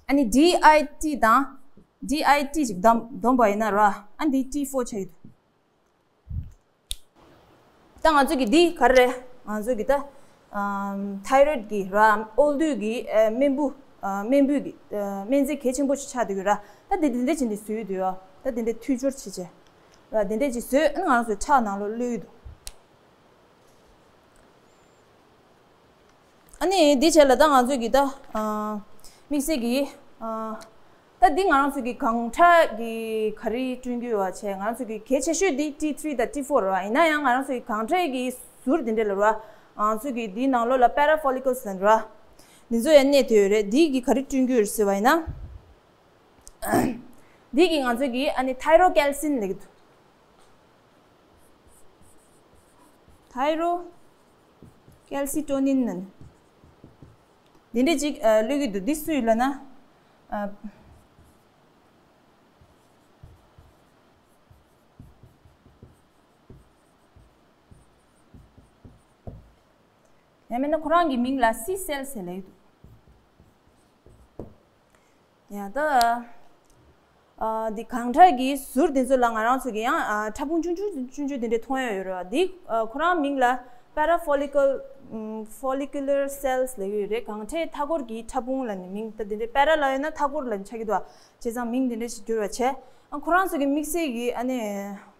ཨ་ནི་ཌི་ཨའི་ཊི་དང་ཌི་ཨའི་ཊི་ཅིག་བསྡོམས་བསྡོམས་པ་ཡིན་ན་ར། ཨ་ནི་ཊི་ཕོར་ཆགས་ཀྱི་འདུག་ད་ང་ཚོ་གི་འདི་ག་རེ་རེད། ང་ཚོ་གི་ད་ཨམ་ཐའི་རོ་ཡིད་ཀྱི་ར་ཨོལ་རྡུལ་གྱི་ཨ་རྨེན་བུ་ཨ་རྨེན་བུ་གི་ཨ་སྨན་རྫས་གལ་ཆེན་པོ་ཞིག་ཆགས་བསྡད་ཀྱི་ཡོད་ར། ད་འདི་འདི་འདྲས་བྱས་འདི་བཟོས་ཡོད་དུས་ཡ། ད་འདི་འདྲས་མཐུད་སྦྱོར་བྱས་བྱས་ར། འདི་འདྲས་ཅིག་བཟོས། ཨ་ནི་ང་རང་ཚོའི་ཁྲག་ནང་ལོགས་གློད་ཀྱི་འདུག་ཨ་ནི་འདི་བྱས་ལ་ད་ང་ཚོས་ཀྱི་ད་ཨ་དམིགས་བསལ་གྱི་ཨ་ད་འདི་ང་རང་ཚོས་ཀྱི་གང་ཁྲག་གི་ག་རེ་བསྐྲུན་རྒྱུ་ཡོད་བ་བྱས། ང་རང་ཚོས་ཀྱི་གལ་ཆེ་ཤོས་འདི་ཊི་ཐི་རི་དང་ཊི་ཕོར་རེད་བ། ཡིན་ན་ཡང་ང་རང་ཚོས་ཀྱི་གང་ཁྲག་གི་ཟུར་འདི་འདྲ་ལ་རེད་བ། ང་ཚོས་ཀྱི་འདིའི་ནང་ལོགས་ལ་པེ་ར་ཕོ་ལི་ཀལ་ཟེར་རེད་བ། འདི་ཚོ་ཡང་གནས་དེ་ཡོད་རེད། འདི་གི་ག་རེ་བསྐྲུན་རྒྱུ་ཡོད་ཟེར་བ་ཡིན་ན། འདི་གི་ང་ཚོས་ཀྱི་ཨ་ནི་ཐའི་རོ་ཀལ་སིན་ལབ་ཀྱི་འདུག་ཐའི་རོ་ཀལ་སི་ཊོ་ནིན་ནི་འདི་འདྲ་ཅིག་ཨ་གློད་ཀྱི་འདུག་འདི་སུ་ཡིན་ལབ་ན། ཨ་ཡང་མིན་ན་ཁོ་རང་གི་མིང་ལ་སི་སེལ་ཟེར་ལབ་ཀྱི་འདུག་ད་ཨ་འདི་གངས་ཁྲག་གི་ཟུར་དེ་ཚོ་ལ་ང་རང་ཚོ་གི་ཡང་ཨ་ཕྲ་ཕུང་ཆུང་ཆུང་ཆུང་ཆུང་དེ་འདྲ་མཐོང་ཡ་ཡོད་རེད་བ། འདི་ཨ་ཁོ་རང་མིང་ལ་parafollicle follicular cells ལབ་ཀྱི་ཡོད་རེད། གངས་ཁྲག་མཐའ་འཁོར་གྱི་ཕྲ་ཕུང་ལབ་ནས་མིང་ད་དེ་འདྲ་para ལབ་ཡོད་ན་མཐའ་འཁོར་ལབ་ནས་ཆགས་ཀྱི་འདུག་བ། བྱས་ཙང་མིང་དེ་འདྲ་ཞིག་བསྒྱུར་བ་བྱས། ཨ་ཁོ་རང་ཚོ་གི་དམིགས་བསལ་གྱི་ཨ་ནི་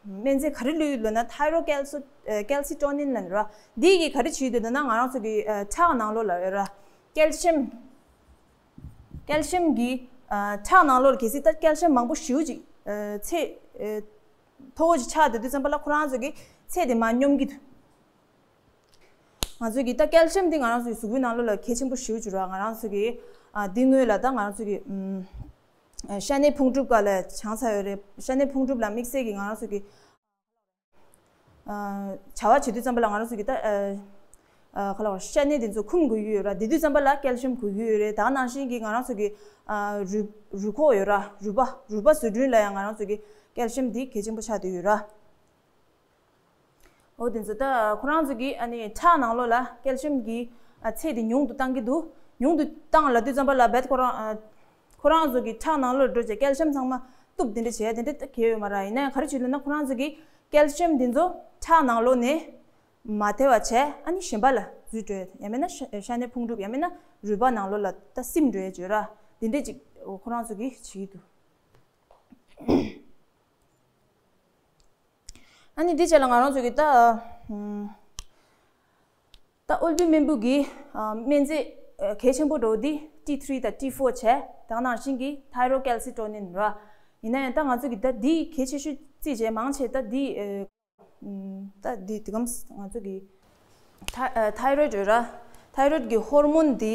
སྨན་རྫས་ག་རེ་བླུགས་ཡོད་ལབ་ན་thyroxycalcitonin ལབ་ནས་རེད་བ། འདི་གི་ག་རེ་བྱེད་ཡོད་ལབ་ན་ང་རང་ཚོ་གི་ཨ་ཁྲག་ནང་ལོགས་ལ་ཡོད་ར་ཀལ་ཤིམ། ཀལ་ཤིམ་གྱི་ཨ་ཁྲག་ནང་ལོགས་ལ་གལ་སྲིད་ད་ཀལ་ཤིམ་མང་པོ་ཞེ་པོ་ཅིག་ཨ་ཚད་ཨ་མཐོ་པོ་ཅིག་ཆགས་བསྡད་དུས་ཙམ་པ་ལ་ཁོ་རང་ཚོ་གི་ཚད་དེ་མར་སྙོམས་ཀྱི་འདུག་ང་ཚོ་གི་ད་ཀལ་ཤིམ་འདི་ང་རང་ཚོ་གི་གཟུགས་པོའི་ནང་ལོགས་ལ་གལ་ཆེན་པོ་ཞེ་པོ་ཅིག་རེད་བ། ང་རང་ཚོ་གི་ཨ་འདི་སྔོན་ལ་ད་ང་རང་ཚོ་གི་ཨམ་ཨ་ཤ་གནད་ཕུང་གྲུབ་སྒང་ལ་སྦྱངས་ཚར་ཡོད་རེད། ཤ་གནད་ཕུང་གྲུབ་ལ་དམིགས་བསལ་གྱི་ང་རང་ཚོ་གི་ཨ་བྱ་བ་བྱེད་དུས་ཙམ་པ་ལ་ང་རང་ཚོ་གི་ད་ཨ་ཨ་ག་ལ་བ་ཤ་གནད་དེ་ཚོ་འཁུམ་དགོས་ཀྱི་ཡོད་ར། དེ་དུས་ཙམ་པ་ལ་ཀལ་ཤིམ་དགོས་ཀྱི་ཡོད་རེད། ད་ག་ནང་བཞིན་གྱི་ང་རང་ཚོ་གི་ཨ་རུས་རུས་ཁོག་ཡོད་ར། རུས་པ་རུས་པ་བཟོ་སྐྲུན་ལ་ཡང་ང་རང་ཚོ་གི་ཀལ་ཤིམ་འདི་གལ་ཆེན་པོ་ཆགས་བསྡད་ཡོད་ར། འོ་དེ་ཚོ་ད་ཁོ་རང་ཚོ་གི་ཨ་ནི་ཁྲག་ནང་ལོགས་ལ་ཀལ་ཤིམ་གྱི་ཨ་ཚད་དེ་ཉུང་དུ་བཏང་གི་འདུག་ཉུང་དུ་བཏང་ལབ་དུས་ཙམ་པ་ལ་རྦད་ཁོ་རང་ཨ་ཁོ་རང་ཚོ་གི་ཁྲག་ནང་ལོགས་འགྲོ་བྱས་ཀལ་ཤིམ་ཚང་མ་གཏུབ་དེ་འདྲ་བྱས་དེ་འདྲ་ད་གལ་ཡོད་མ་རེད། ཡིན་ན་ཡང་ག་རེ་བྱེད་ལབ་ན་ཁོ་རང་ཚོ་གི་ཀལ་ཤིམ་དེ་ཚོ་ཁྲག་ནང་ལོགས་ནས་མ་ཐེ་བ་བྱས་ཨ་ནི་གཞན་པ་ལ་འཛུལ་འགྲོ་ཡ། ཡང་མིན་ན་ཤ་ཤ་གནད་ཕུང་གྲུབ་ཡང་མིན་ན་རུས་པ་ནང་ལོགས་ལ་ད་སིམ་འགྲོ་ཡ་བྱོས་ར། དེ་འདྲ་ཅིག་ཁོ་རང་ཚོ་གི་བྱེད་ཀྱི་འདུག་ཨ་ནི་འདི་བྱས་ལ་ང་རང་ཚོ་གི་ད་ཨམ་ད་ཨོལ་རྡུལ་སྨན་བུ་གི་ཨ་སྨན་རྫས་ཨ་གལ་ཆེན་པོ་འགྲོ་འདི་ཊི་ཐི་རི་དང་ཊི་ཕོར་བྱས། ད་ག་ནང་བཞིན་གྱི་ཐའི་རོ་ཀལ་སི་ཊོ་ནིན་ར། ཡིན་ན་ཡང་ད་ང་ཚོ་གི་ད་འདི་གལ་ཆེ་ཤོས་རྩིས་བྱས་མང་ཆེ་ད་འདི་ཨ་ད་འདི་དེ་གམ་ང་ཚོ་གི་ཐ་ཨ་ཐའི་རོ་ཌི་ཡོད་ར། ཐའི་རོ་ཌི་གི་ཧོར་མོན་འདི་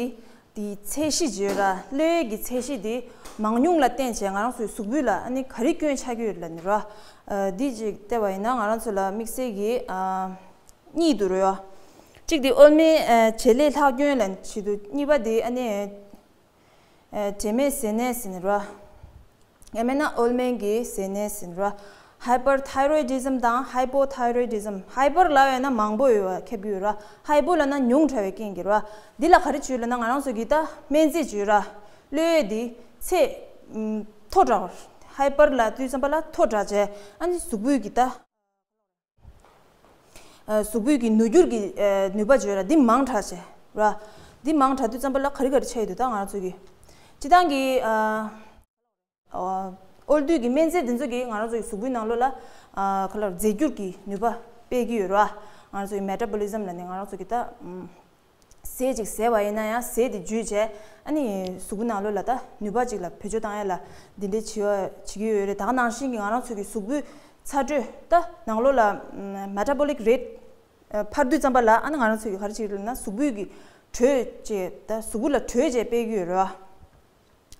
དེའི་ཚད་གཞི་བརྗོད་ར། གློ་ཡོད་ཀྱི་ཚད་གཞི་དེ་མང་ཉུང་ལ་བརྟེན་བྱས་ང་རང་ཚོའི་གཟུགས་པོ་ལ་ཨ་ནི་ག་རེ་སྐྱོན་ཆགས་ཀྱི་ཡོད་ལབ་ནི་ར། ཨ་འདི་ཅིག་བལྟས་པ་ཡིན་ན་ང་རང་ཚོ་ལ་དམིགས་བསལ་གྱི་ཨ་གཉིས་འདུག་ར། གཅིག་དེ་ཨོལ་མའི་ཨ་བྱེད་ལས་ལྷག་སྐྱོན་ལབ་བྱེད་དུས། གཉིས་པ་དེ་ཨ་ནི་ཨ་དྲན་མེད་ཟས་གནས་ཟེར་ནི་ར། ཡང་མིན་ན་ཨོལ་མའི་གི་ཟས་གནས་ཟེར་ནི་ར། ཧའི་པར་ཐའི་རོ་ཌི་ཛམ་དང་ཧའི་པོ་ཐའི་རོ་ཌི་ཛམ། ཧའི་པར་ལབ་ཡོད་ན་མང་པོ་ཡོད་པ་ཁྱབ་ཀྱི་ཡོད་ར། ཧའི་པོ་ལབ་ན་ཉུང་དྲགས་པའི་རྐྱེན་གྱིས་ར། འདི་ལ་ག་རེ་བྱོས་ལབ་ན་ང་རང་ཚོ་གི་ད་སྨན་རྫས་བྱོས་ར། གློ་ཡོད་འདི་ཚད་ཨམ་མཐོ་དྲགས། ཧའི་པར་ལབ་དུས་ཙམ་པ་ལ་མཐོ་དྲགས་བྱས་ཨ་ནི་གཟུགས་པོའི་གི་ད་ཨ་གཟུགས་པོའི་གི་ནུས་འགྱུར་གྱི་ཨ་ནུས་པ་བརྗོད་ར་འདི་མང་དྲགས་བྱས་ར། འདི་མང་དྲགས་དུས་ཙམ་པ་ལ་ག་རེ་ག་རེ་ཆགས་ཡོད་འདུག་ད་ང་རང་ཚོ་གི་སྤྱི་བཏང་གི་ཨ་ཨ་ཨོལ་རྡུལ་གྱི་སྨན་རྫས་འདི་ཚོ་གིས་ང་རང་ཚོ་གི་གཟུགས་པོའི་ནང་ལོགས་ལ་ཨ་ག་ལ་རྫས་འགྱུར་གྱི་ནུས་པ་སྤེལ་གྱི་ཡོད་ར། ང་རང་ཚོ་གི་མེ་ཊ་བོ་ལི་ཛམ་ལབ་ནས་ང་རང་ཚོ་གི་ད་ཨམ་ཟས་ཅིག་ཟས་པ་ཡིན་ན་ཡང་ཟས་དེ་འཇུས་བྱས་ཨ་ནི་གཟུགས་པོའི་ནང་ལོགས་ལ་ད་ནུས་པ་ཅིག་ལ་བེད་སྤྱོད་བཏང་ཡ་ལ་འདི་འདྲའི་བྱེད་པ་བྱེད་ཀྱི་ཡོད་རེད། ད་ག་ནང་བཞིན་གྱི་ང་རང་ཚོ་གི་གཟུགས་པོའི་ཚ་དྲོད་ད་ནང་ལོགས་ལ་ཨམ་མེ་ཊ་བོ་ལིག་རེཊ་ཨ་འཕར་དུས་ཙམ་པ་ལ་ཨ་ནི་ང་རང་ཚོ་གི་ག་རེ་བྱེད་ཀྱི་ཡོད་ལབ་ན་གཟུགས་པོའི་གི་དྲོད་ཅེས་ད་གཟུགས་པོ་ལ་དྲོད་ཅེས་སྤེལ་གྱི་ཡོད་རེད་བ།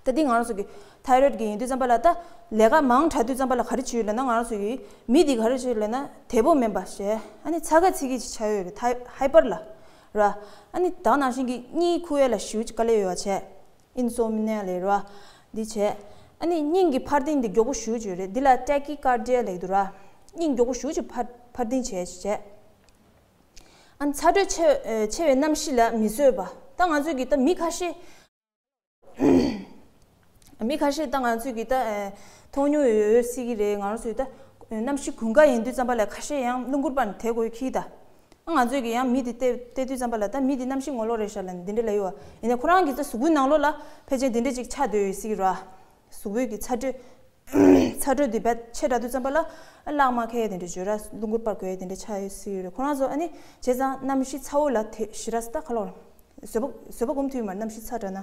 ད་འདི་ང་རང་ཚོ་གི་ཐའི་རོ་ཌི་གི་ཡིན་དུས་ཙམ་པ་ལ་ད་ལས་ཀ་མང་དྲགས་དུས་ཙམ་པ་ལ་ག་རེ་བྱེད་ཀྱི་ཡོད་ལབ་ན་ང་རང་ཚོ་གི་མི་འདི་ག་རེ་བྱེད་ཀྱི་ཡོད་ལབ་ན་བདེ་པོ་མིན་པ་ཞེས་ཨ་ནི་ཚ་ག་ཚི་གི་ཅིག་ཆགས་ཡོད་རེད། ཐའི་ཧའི་པར་ལབ་ར། ཨ་ནི་ད་ག་ནང་བཞིན་གྱི་གཉིད་ཁུག་ཡ་ལ་ཞེ་པོ་ཅིག་དཀའ་ལས་ཡོད་པ་བྱས། ཨིན་སོམ་ནི་ཡ་ལབ་ར། འདི་བྱས། ཨ་ནི་སྙིང་གི་འཕར་ལྡིང་འདི་མགྱོགས་པོ་ཞེ་པོ་ཅིག་ཡོད་རེད། འདི་ལ་ཊེ་ཀི་ཀར་ཌི་ཡ་ལབ་ཀྱི་འདུག་ར། སྙིང་མགྱོགས་པོ་ཞེ་པོ་ཅིག་འཕར་འཕར་ལྡིང་བྱས་བྱས། ཨ་ནི་ཚ་དྲོད་ཆེ་ཆེ་བའི་གནམ་གཤིས་ལ་མི་བཟོད་པ། ད་ང་ཚོས་ཀྱི་ད་མི་ཁ་ཤས་མི་ཁ་ཤས་ད་ང་ཚོས་ཀྱི་ད་ཨ་མཐོང་མྱོང་ཡོད་ཡོད་སྲིད་ཀྱི་རེད། ང་རང་ཚོས་ད་གནམ་གཤིས་དགུན་ཁ་ཡིན་དུས་ཙམ་པ་ལ་ཁ་ཤས་ཡང་རླུང་བུར་བར་ནས་དེད་དགོས་ཀྱི་ད། ང་ཚོས་ཀྱི་ཡང་མི་དེ་བལྟས་བལྟས་དུས་ཙམ་པ་ལ་ད་མི་དེ་གནམ་གཤིས་ངོ་ལོག་རེད་ཤག་ལབ་ནས་འདི་འདྲ་ལབ་ཡོད་པ། ཡིན་ནའི་ཁོ་རང་གི་ད་གཟུགས་པོའི་ནང་ལོགས་ལ་ཕལ་ཆེར་འདི་འདྲ་ཅིག་ཆགས་སྡོད་ཡོད་སྲིད་ཀྱི་རེད་བ། གཟུགས་པོའི་གི་ཚ་དྲོད་ཚ་དྲོད་དེ་བས་ཆེ་དྲགས་དུས་ཙམ་པ་ལ་གླགས་མ་ཁེལ་ཡ་དེ་འདྲ་བརྗོད་ར། རླུང་བུར་བར་དགོས་ཡ་དེ་འདྲ་ཆགས་ཡོད་སྲིད་ཀྱི་རེད། ཁོ་རང་ཚོ་ཨ་ནི་བྱས་ཙང་གནམ་གཤིས་ཚ་བོ་ལ་དེ་ཞེ་དྲགས་ད་ཁ་ལོ་བཟོད་པ་བཟོད་པ་སྒོམ་ཐུབ་ཡོད་མ་རེད། གནམ་གཤིས་ཚ་དྲགས་ན་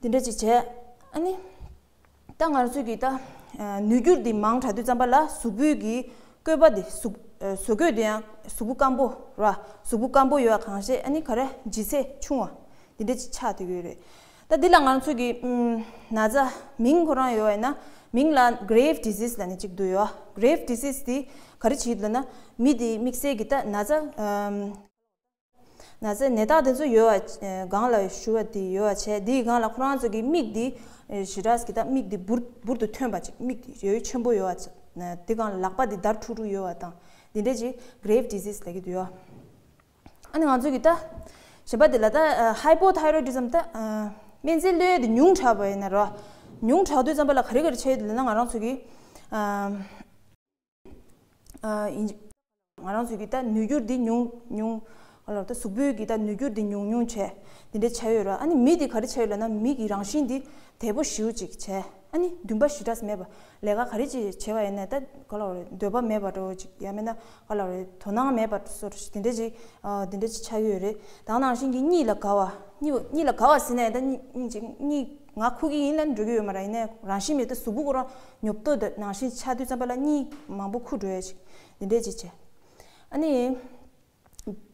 འདི་འདྲ་ཅིག་བྱས་ཨ་ནི། ད་ང་ཚོས་ཀྱི་ད་ཨ་ནུས་འགྱུར་འདི་མང་དྲགས་དུས་ཙམ་པ་ལ་གཟུགས་པོའི་གི་བཀོད་པ་འདི་གཟུགས་ཨ་བཟོ་བཀོད་འདི་ཡང་གཟུགས་པོ་སྐམ་པོ་ར། གཟུགས་པོ་སྐམ་པོ་ཡོད་པ་གང་ཤེས་ཨ་ནི་ག་རེ་ལྗིད་ཚད་ཆུང་བ་འདི་འདྲ་ཅིག་ཆགས་བསྡད་ཀྱི་ཡོད་རེད། ད་འདི་ལ་ང་ཚོས་ཀྱི་ཨམ་ན་ཚ་མིང་ཁོ་རང་ཡོད་པ་ཡིན་ན་མིང་ལ་Graves' disease ལབ་ནས་ཅིག་འདུག་ཡོད། Graves' disease འདི་ག་རེ་བྱེད་ལབ་ན་མི་འདི་དམིགས་བསལ་གྱི་ད་ན་ཚ་ཨམ། ན་ཚའི་ནད་རྟགས་དེ་ཚོ་ཡོད་པ་སྒང་ལ་ཞུ་བ་དེ་ཡོད་པ་བྱས། དེའི་སྒང་ལ་ཁོ་རང་ཚོ་གི་མིག་འདི་ཞེ་དྲགས་ཀྱི་ད་མིག་འདི་འབུར་འབུར་དུ་ཐོན་པ་ཅིག་མིག་འདི་ཡོད་ཆེན་པོ་ཡོད་པ་བྱས། དེ་སྒང་ལ་ལག་པ་འདི་འདར་ཁྲུག་ཁྲུག་ཡོད་པ་དང་འདི་འདྲ་ཅིག་Graves' disease ལབ་ཀྱི་འདུག་ཡོད། ཨ་ནི་ང་ཚོ་གི་ད་གཞན་པ་འདི་ལ་ད་Hypothyroidism ད་སྨན་རྫས་གློ་ཡོད་དེ་ཉུང་དྲགས་པ་ཡིན་ན་རོ། ཉུང་དྲགས་དུས་ཙམ་པ་ལ་ག་རེ་ག་རེ་ཆགས་ཡོད་ལབ་ན། ང་རང་ཚོ་གི་ཨ་ཨ་ཡིན། ང་རང་ཚོ་གི་ད་ནུས་འགྱུར་འདི་ཉུང་ཉུང་། ག་ལབ་ད། གཟུགས་པོའི་གི་ད་ནུས་འགྱུར་འདི་ཉུང་ཉུང་བྱས། འདི་འདྲའི་ཆགས་ཡོད་ར། ཨ་ནི་མི་འདི་ག་རེ་ཆགས་ཡོད་ལབ་ན། མི་གི་རང་བཞིན་འདི་དལ་པོ་ཞེ་པོ་ཅིག་བྱས། ཨ་ནི་འདུན་པ་ཞེ་དྲགས་མེད་པ། ལས་ཀ་ག་རེ་ཅིག་བྱས་པ་ཡིན་ན་ད་ག་ལབ་རེད། འདོད་པ་མེད་པ་འདྲ་བོ་ཅིག། ཡང་མིན་ན་ག་ལབ་རེད། དོ་སྣང་མེད་པ་སོགས་དེ་འདྲ་ཅིག་ཨ་དེ་འདྲ་ཅིག་ཆགས་ཀྱི་ཡོད་རེད། ད་ག་ནང་བཞིན་གྱི་གཉིད་ལ་དགའ་བ། གཉིད་གཉིད་ལ་དགའ་བ་ཟེར་ན་ཡང་ད་གཉིད་གཉིད་ཅིག་གཉིད་ང་ཁུག་གི་ཡིན་ལབ་འགྲོ་གི་ཡོད་མ་རེད། ཡིན་ནའི་རང་བཞིན་མེད་ད་གཟུགས་པོ་ཁོ་རང་ཉོབ་ཏོ་ད་ནང་བཞིན་ཆགས་དུས་ཙམ་པ་ལ་གཉིད་མང་པོ་ཁུག་འགྲོ་ཡ་ཅིག་དེ་འདྲ་ཅིག་བྱས། ཨ་ནི།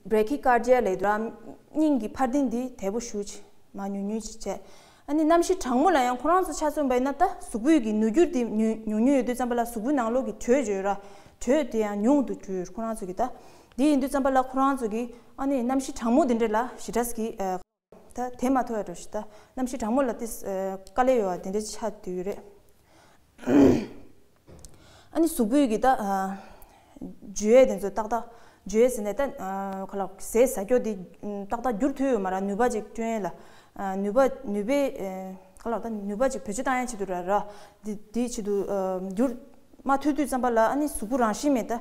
Brachycardia ལབ་ཡོད་ར། སྙིང་གི་འཕར་ལྡིང་འདི་དལ་པོ་ཞེ་པོ་ཅིག་མར་ཉུང་ཉུང་ཅིག་བྱས། ཨ་ནི་གནམ་གཤིས་གྲང་མོ་ལ་ཡང་ཁོ་རང་ཚོ་ཆ་མཚོན་པ་ཡིན་ན། ད་གཟུགས་པོའི་གི་ནུས་འགྱུར་འདི་ཉུང་ཉུང་ཉུང་ཡོད་དུས་ཙམ་པ་ལ་གཟུགས་པོའི་ནང་ལོགས་ཀྱི་དྲོད་ཡོད་ར། དྲོད་དེ་ཡང་ཉུང་དུ་གྱུར་ཁོ་རང་ཚོ་གི། ད་དེ་ཡིན་དུས་ཙམ་པ་ལ་ཁོ་རང་ཚོ་གི་ཨ་ནི་གནམ་གཤིས་གྲང་མོ་འདི་འདྲ་ལ་ཞེ་དྲགས་ཀྱི་ཨ་ད་དེ་མ་ཐོབ་ཡ་འགྲོ་ཞིག་ད་གནམ་གཤིས་གྲང་མོ་ལ་ཏིས་ཨ་དཀའ་ལས་ཡོད་པ་དེ་འདྲ་ཆགས་བསྡད་ཡོད་རེད། ཨ་ནི་གཟུགས་པོའི་གི་ད་ཨ་འཇུ་ཡས་དེ་ཚོ་ཏག་ཏག་འཇུ་ཡས་ཟེར་ནས་ད་ཨ་ག་ལབ་ཟས་ཟ་རྒྱུ་དེ་ཏག་ཏག་འགྱུར་ཐུབ་ཡོད་མ་རེད། ནུས་པ་ཅིག་བསྐྲུན་ཡས་ལ། ཨ་ནུས་པ་ནུས་པའི་ཨ་ག་ལབ་ད། ནུས་པ་ཅིག་བེད་སྤྱོད་བཏང་ཡས་ཆེད་དུ་ར་ར། དེ་དེ་ཆེད་དུ་ཨ་འགྱུར་མ་ཐུབ་དུས་ཙམ་པ་ལ་ཨ་ནི་གཟུགས་པོ་རང་བཞིན་མེད་ད་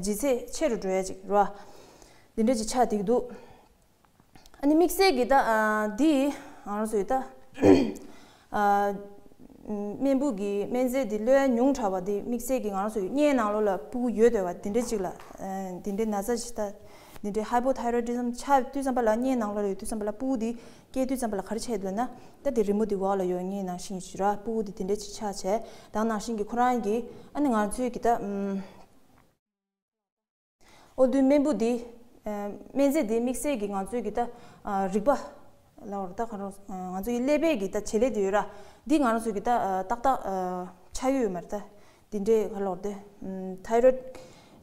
ལྗིད་ཚད་ཆེ་རུ་འགྲོ་ཡས་ཅིག་ར། དེ་འདྲ་ཅིག་ཆགས་བསྡད་ཀྱི་འདུག་ཨ་ནི་དམིགས་བསལ་གྱི་ད་ཨ་འདི་ང་རང་ཚོའི་ད་ཨ་སྨན་བུ་གི་སྨན་རྫས་འདི་གློད་ཉུང་དྲགས་པ་འདི་དམིགས་བསལ་གྱི་ང་རང་ཚོའི་གཉའི་ནང་ལོགས་ལ་སྤུ་གུ་ཡོད་བསྡད་པ་འདི་འདྲ་ཅིག་ལ། ཨ་འདི་འདྲའི་ན་ཚ་ཞིག་ད་འདི་འདྲའི་hypothyroidism ཆགས་དུས་ཙམ་པ་ལ། གཉའི་ནང་ལོགས་ལ་ཡོད་དུས་ཙམ་པ་ལ་སྤུ་གུ་འདི་སྐྱེས་དུས་ཙམ་པ་ལ་ག་རེ་བྱས་འདུག་ན། ད་འདི་རི་མོ་འདི་འོག་ལ་ཡོད། གཉའི་ནང་བཞིན་ཞིག་ར། སྤུ་གུ་འདི་འདི་འདྲ་ཅིག་ཆགས་བྱས། ད་ནང་བཞིན་གྱི་ཁོ་རང་གི་ཨ་ནི་ང་ཚོའི་གི་ད་ཨམ། ཨོ་དུ་སྨན་བུ་འདི། ཨ་སྨན་རྫས་འདི་དམིགས་བསལ་གྱི་ང་ཚོའི་གི་ད་ཨ་རིག་པ་ལ་བར་ད་ག་རང་ཨ་ང་ཚོའི་ཀླད་པའི་གི་ད་བྱེད་ལས་འདི་ཡོད་ར། འདི་ང་རང་ཚོའི་གི་ད་ཨ་ཏག་ཏག་ཨ་ཆགས་ཡོད་མ་རེད། ད་འདི་འདྲའི་ག་ལབ་དེ་ཨམ་thyroid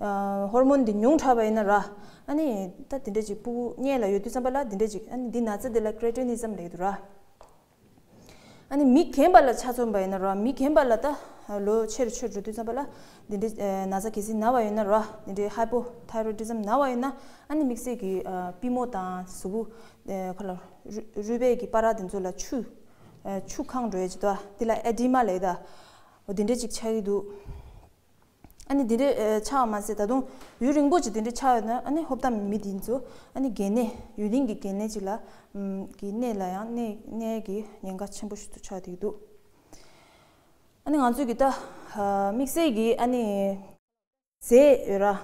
ཨ་hormone འདི་ཉུང་དྲགས་པ་ཡིན་ན་ར། ཨ་ནི་ད་འདི་འདྲ་ཅིག་སྤུ་གུ་གཉའ་ལ་ཡོད་དུས་ཙམ་པ་ལ་འདི་འདྲ་ཅིག་ཨ་ནི་འདི་ན་ཚ་འདི་ལ་cretinism ལབ་ཀྱི་འདུག་ར། ཨ་ནི་མི་རྒན་པ་ལ་ཆ་མཚོན་པ་ཡིན་ན་ར། མི་རྒན་པ་ལ་ད་ལོ་ཆེ་རུ་ཆེ་རུ་འགྲོ་དུས་ཙམ་པ་ལ་འདི་འདྲའི་ཨ་ན་ཚ་གལ་སྲིད་ན་བ་ཡོད་ན་ར། འདི་འདྲའི་hypothyroidism ན་བ་ཡོད་ན། ཨ་ནི་དམིགས་བསལ་གྱི་ཨ་པུས་མོ་དང་གཟུགས་པོ་ཨ་ག་ལབ་རུས་རུས་པའི་གི་བར་དེ་ཚོ་ལ་ཆུ་ཨ་ཆུ་གང་འགྲོ་ཡས་ཅིག་འདུག་འདི་ལ་edema ལབ་ད། འོ་འདི་འདྲ་ཅིག་ཆགས་ཀྱི་འདུག་ཨ་ནི་འདི་འདྲའི་ཨ་ཆགས་པ་མ་ཟད། ད་དུང་ཡུན་རིང་པོ་ཅིག་འདི་འདྲའི་ཆགས་ཡོད་ན། ཨ་ནི་ཧོབ་ཏམ་མི་འདི་ཚོ་ཨ་ནི་འགན་ནད། ཡུན་རིང་གི་འགན་ནད་ཅིག་ལ་ཨམ་གི་ནད་ལ་ཡང་ནད་ནད་ཀྱི་ཉེན་ཁ་ཆེན་པོ་ཞིག་ཏུ་ཆགས་བསྡད་ཀྱི་འདུག་ཨ་ནི་ང་ཚོས་ཀྱི་ད་ཨ་དམིགས་བསལ་གྱི་ཨ་ནི་ཟས་ཡོད་ར།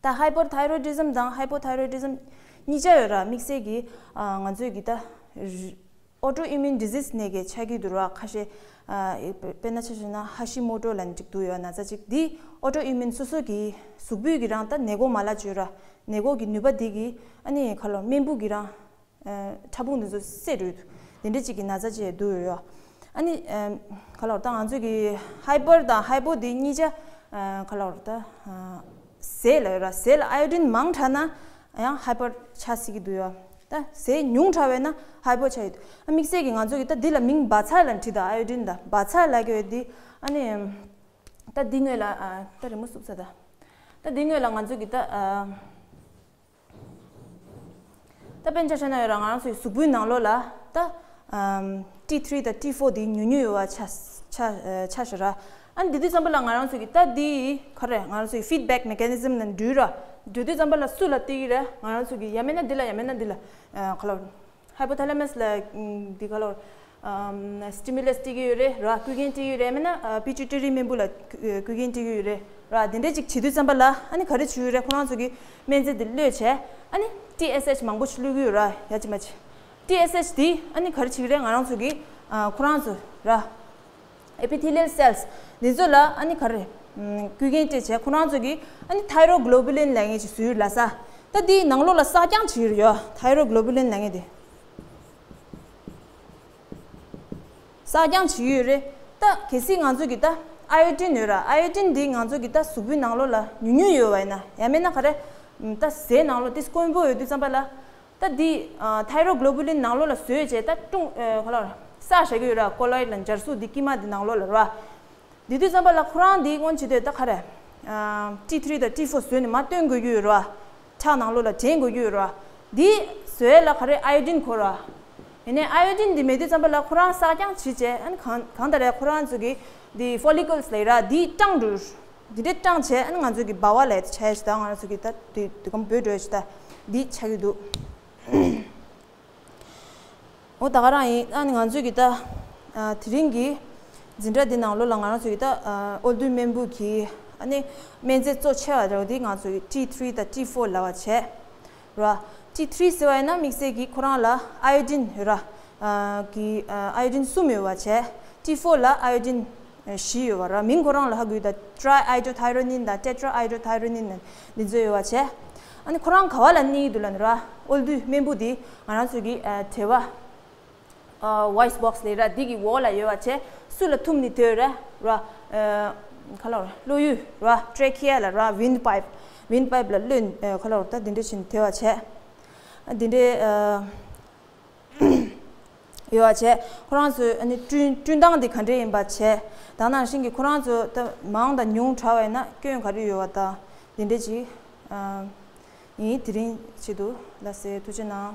ད་hyperthyroidism དང་hypothyroidism གཉིས་ཆ་ཡོད་ར། དམིགས་བསལ་གྱི་ཨ་ང་ཚོས་ཀྱི་ད་རི་autoimmune disease ནད་ཀྱི་ཆགས་ཀྱི་འདུག་ར། ཁ་ཤས་ཨ་དཔེར་ན་ཆ་བཞག་ན་ཧ་ཤི་མོ་ཏོ་ལབ་ནས་ཅིག་འདུག་ཡོད་ན་ཚ་ཅིག་འདི་autoimmune སོ་སོ་གི་གཟུགས་པོའི་གི་རང་ད་ནད་འགོག་མ་ལག་ཅིག་ཡོད་ར། ནད་འགོག་གི་ནུས་པ་འདི་གི་ཨ་ནི་ག་ལབ་སྨན་བུ་གི་རང་ཕྲ་ཕུང་འདི་ཚོ་བསད་འགྲོ་ཡོད་དུ། དེ་འདྲ་ཅིག་གི་ན་ཚ་ཅིག་འདུག་ཡོད། ཨ་ནི་ཨ་ག་ལབ་ད་ང་ཚོ་གི་hyper དང་hypo དེ་གཉིས་ཆ་ཨ་ག་ལབ་ད་ཨ་ཟས་ལ་ཡོད་ར། ཟས་ལ་iodine མང་དྲགས་ན་ཡང་hyper ཆགས་སྲིད་ཀྱི་འདུག་ཡོད། ད་ཟས་ཉུང་དྲགས་པས་ན་hypo ཆགས་ཡོད་དུ། ཨ་དམིགས་བསལ་གྱི་ང་ཚོ་གི་ད་འདི་ལ་མིང་བ་ཚྭ་ལབ་བྲིས་ད། iodine ད་བ་ཚྭ་ལབ་ཀྱི་ཡོད་དེ། ཨ་ནི་ད་འདི་སྔོན་ལ་ཨ་ད་རི་མོ་བསུབས་ཚར་ད། ད་འདི་སྔོན་ལ་ང་ཚོ་གི་ད་ཨ། ད་དཔེར་ན་ཆ་བཞག་ན་ཡོད་ར། ང་རང་ཚོའི་གཟུགས་པོའི་ནང་ལོགས་ལ་ད་ཨམ་T three དང་T four དེ་ཉུང་ཉུང་ཡོད་པ་ཆ་ཆ་ཆ་བཞག་ར། ཨ་ནི་དེ་དུས་ཙམ་པ་ལ་ང་རང་ཚོ་གི་ད་འདི་ག་རེ་ང་རང་ཚོའི་feedback mechanism ནང་འགྲུལ་ར། འགྲུལ་དུས་ཙམ་པ་ལ་སུ་ལ་བལྟ་གི་རེད། ང་རང་ཚོ་གི་ཡང་མིན་ན་འདི་ལ་ཡང་མིན་ན་འདི་ལ་ཨ་ག་ལབ་hypothalamus ལ་ཨམ་འདི་ག་ལབ་ཨམ་stimulus སྤྲད་ཀྱི་ཡོད་རེད་ར། བསྐུལ་མཁན་སྤྲད་ཀྱི་ཡོད་རེད། མིན་ན་ཨ་pituitary སྨན་བུ་ལ་བསྐུལ་མཁན་སྤྲད་ཀྱི་ཡོད་རེད་ར། དེ་འདྲས་ཅིག་བྱེད་དུས་ཙམ་པ་ལ་ཨ་ནི་ག་རེ་བྱེད་ཀྱི་ཡོད་རེད། ཁོ་རང་ཚོ་གི་སྨན་རྫས་འདི་གློད་བྱས། ཨ་ནི་T S H མང་པོ་ཞིག་གློད་ཀྱི་ཡོད་ར། ཡ་ཅི་མ་ཅི། T S H དེ་ཨ་ནི་ག་རེ་བྱེད་ཀྱི་རེད། ང་རང་ཚོ་གི་ཨ་ཁོ་རང་ཚོ་ར་epithelial cells འདི་ཚོ་ལ་ཨ་ནི་ག་རེ་ཨམ་བསྐུལ་མཁན་སྤྲད་བྱས། ཁོ་རང་ཚོ་གི་ཨ་ནི་thyroglobulin ལབ་མཁན་ཅིག་བཟོས་ཡོད་ལ་ས། ད་འདིའི་ནང་ལོགས་ལ་གསག་རྐྱང་བྱེད་ཀྱི་ཡོད། thyroglobulin ལབ་མཁན་དེ། གསག་རྐྱང་བྱེད་ཀྱི་ཡོད་རེད། ད་གལ་སྲིད་ང་ཚོ་གི་ད་iodine ཡོད་ར། iodine འདི་ང་ཚོ་གི་ད་གཟུགས་པོའི་ནང་ལོགས་ལ་ཉུང་ཉུང་ཡོད་པ་ཡིན་ན། ཡང་མིན་ན་ག་རེ་ད་ཟས་ནང་ལོགས་ཏིས་དཀོན་པོ་ཡོད་དུས་ཙམ་པ་ལ། ད་འདི་ཨ་thyroglobulin ནང་ལོགས་ལ་བཟོས་བྱས་ད་ཀྲུང་ཨ་ག་ལབ་གསག་བཞག་གི་ཡོད་ར། colloid ལ་འབྱར་གཟུགས་འདི་དཀྱིལ་མ་འདི་ནང་ལོགས་ལ་ར། དེ་དུས་ཙམ་པ་ལ་ཁོ་རང་འདིའི་སྔོན་བྱེད་དུས་ད་ག་རེ། ཨ་T three དང་T four བཟོས་ནས་མར་བཏོན་དགོས་ཀྱི་ཡོད་རེད་བ། ཁྲག་ནང་ལོགས་ལ་འདྲེན་དགོས་ཀྱི་ཡོད་རེད་བ། འདི་བཟོས་ལ་ག་རེ་iodine དགོས་རེད་བ། ཡིན་ནའི་ཨ་ཡོ་ཌིན་འདི་མེད་དུས་ཙམ་པ་ལ་ཁོ་རང་བསགས་རྐྱང་བྱེད་བྱས། ཨ་ནི་གང་གང་ལྟར་ཡང་ཁོ་རང་ཚོ་གི་འདི་ཕོ་ལི་ཀལ་ལབ་ར། འདི་སྐྲངས་འགྲོ། འདི་འདྲའི་སྐྲངས་བྱས། ཨ་ནི་ང་ཚོ་གི་བ་བ་ལ་ཆ་ཡ་ཞིག་དང་། ང་ཚོ་གི་ད་དེ་དེ་གམ་བོད་འགྲོ་ཡ་ཞིག་ད་འདི་ཆགས་ཀྱི་འདུག་འོ་ད་ག་རང་ཡིན། ཨ་ནི་ང་ཚོ་གི་ད་ཨ་དེ་རིང་གི་འཛིན་གྲྭ་འདི་ནང་ལོགས་ལ་ང་རང་ཚོ་གི་ད་ཨ་ཨོལ་རྡུལ་རྨེན་བུ་གི་ཨ་ནི་སྨན་རྫས་གཙོ་ཆེ་བ་འདྲ་བོ་འདི་ང་ཚོ་གི་ཊི་ཐི་རི་དང་ཊི་ཕོར་ལབ་པ་བྱས། ར། ཊི་ཐི་རི་ཟེར་བ་ཡིན་ན་དམིགས་བསལ་གྱིས་ཁོ་རང་ལ་ཨ་ཡོ་ཌིན་ཡོད་ར། ཨ་གི་ཨ་ཨ་ཡོ་ཌིན་གསུམ་ཡོད་པ་བྱས། ཊི་ཕོར་ལ་ཨ་ཡོ་ཌིན་བཞི་ཡོད་པ་ར། མིང་ཁོ་རང་ལ་ཧ་གོ་ཡོད་ད། ཊི་རའི་ཨའི་ཌོ་ཐའི་རོ་ནིན་དང་ཊེ་ཊྲ་ཨའི་ཌོ་ཐའི་རོ་ནིན་འདི་ཚོ་ཡོད་པ་བྱས། ཨ་ནི་ཁོ་རང་ག་བ་ལ་གནས་ཀྱི་འདུག་ལབ་ན་ར། ཨོལ་རྡུལ་རྨེན་བུ་འདི་ང་རང་ཚོ་གི་ཨ་བྲེ་བ། ཨ་ཝོའིས་བོག་སི་ལབ་ར། འདི་གི་འོག་ལ་ཡོད་པ་བྱས། སུ་ལ་ཐུག་ནའི་དེ་ར་ར། ཨ་ག་ལབ་ར། གློ་ཡུ་ར། ཊྲེ་ཁི་ཡ་ལ་ར། ཝིན་པའིབ། ཝིན་པའིབ་ལ་གློད། ཨ་ག་ལབ་ར། ད་འདི་འདྲ་བྱས་ནས་དེ་བ་བྱས། ཨ་འདི་འདྲའི་ཨ་ཡོད་པ་བྱས། ཁོ་རང་ཚོའི་ཨ་ནི་བསྐྲུན་བསྐྲུན་སྟངས་འདི་ག་འདྲས་ཡིན་པ་བྱས། ད་ནང་བཞིན་གྱི་ཁོ་རང་ཚོ་ད་མང་དང་ཉུང་དྲགས་པ་ཡིན་ན་སྐྱོན་ག་རེ་ཡོད་པ་དང་འདི་འདྲས་ཅིག་ཨ་ཡིན། དེ་རིང་ཆེད་དུ་ལ་སེ་ཐུགས་རྗེ་གནང་།